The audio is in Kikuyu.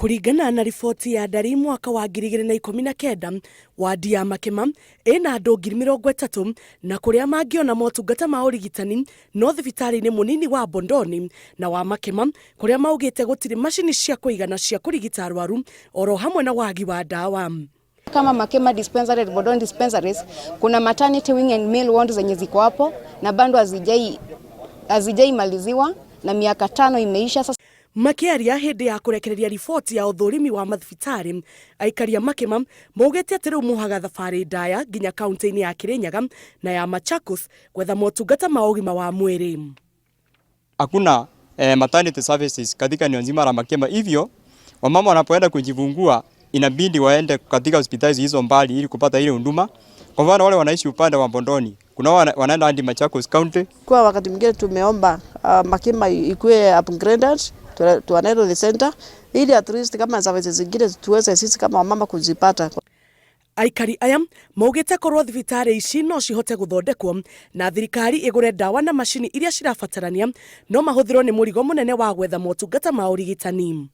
Kũringana na riboti ya ndari mwaka wa 2019, wadi ya Makema ĩna andũ 30,000 na kũrĩa mangĩona motungata ma ũrigitani no thibitarĩ-inĩ mũnini wa Bondoni na wa Makema kũrĩa maugĩte gũtirĩ macini cia kũigana cia kũrigita arwaru oro hamwe na wagi wa ndawa. Kama Makema Dispensary and Bondoni Dispensaries kuna maternity wing and male ward zenye ziko hapo na bado hazijaimaliziwa na miaka 5 imeisha sasa. Makĩaria hĩndĩ ya kũrekereria riboti ya ũthũrimi wa mathibitarĩ, aikari a Makema maugĩte atĩ rĩu mohaga thabarĩ ndaya nginya kaunti-inĩ ya Kirinyaga na ya Machakos gwetha motungata ma ũgima wa mwĩrĩ. Hakuna maternity services katika eneo nzima la Makema, hivyo wamama wanapoenda kujifungua inabidi waende katika hospitali zilizo mbali ili kupata ile huduma. Kwa mfano wale wanaishi upande wa Bondoni, kuna wanaenda hadi Machakos County. Kwa wakati mwingine tumeomba Makema ikuwe upgraded to an health center ili at least kama services zingine tuweze sisi kama wamama kuzipata. Aikari aya maugĩte korwo thibitarĩ ici no cihote gũthondekwo na thirikari ĩgũre ndawa na macini iria cirabatarania no mahũthĩrwo nĩ mũrigo mũnene wa gwetha motungata ma ũrigitani.